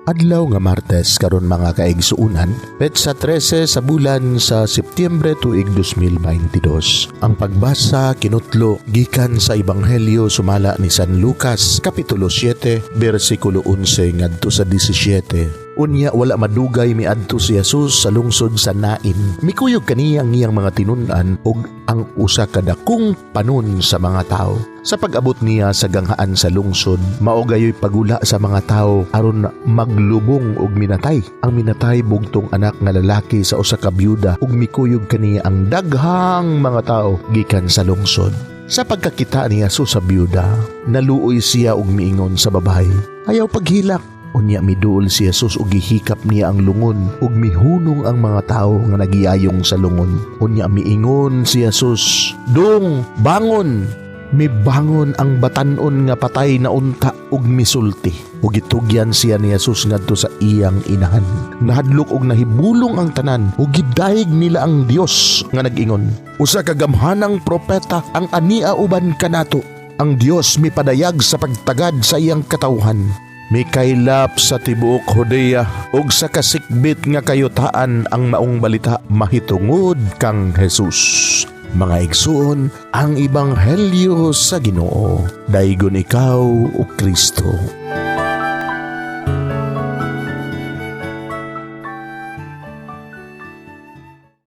Adlaw nga Martes karon, mga kaigsuunan, petsa 13 sa bulan sa Setyembre, tuig 2022. Ang pagbasa kinutlo gikan sa Ebanghelyo sumala ni San Lucas, kapitulo 7, bersikulo 11 ngadto sa 17. Unya wala madugay, miadto si Jesus sa lungsod sa Nain. Mikuyog kaniya ang iyang mga tinun-an ug ang usa ka dakong panon sa mga tao. Sa pag-abot niya sa ganghaan sa lungsod, mao gayoy pagula sa mga tao aron maglubong og minatay. Ang minatay bugtong anak nga lalaki sa usa ka byuda, ug mikuyog kaniya ang daghang mga tao gikan sa lungsod. Sa pagkakita ni Jesus sa byuda, naluoy siya ug miingon sa babae, "Ayaw paghilak." Unya miduol si Jesus ug gihikap niya ang lungon, ug mihunong ang mga tao nga nagiyayong sa lungon. Unya miingon si Jesus, "Dong, bangon!" Mibangon ang batan-on nga patay na unta ug misulti. Ug gitugyan siya ni Jesus ngadto sa iyang inahan. Nahadlok og nahibulong ang tanan ug gidayeg nila ang Dios nga nag-ingon, "Usa ka gamhanang propeta ang ania uban kanato. Ang Dios mipadayag sa pagtagad sa iyang katawhan." Mikaylap sa tibuok Judea ug sa kasikbit nga kayutaan ang maong balita mahitungod kang Jesus. Mga igsuon, ang ebanghelyo sa Ginoo. Daygon ikaw, o Kristo.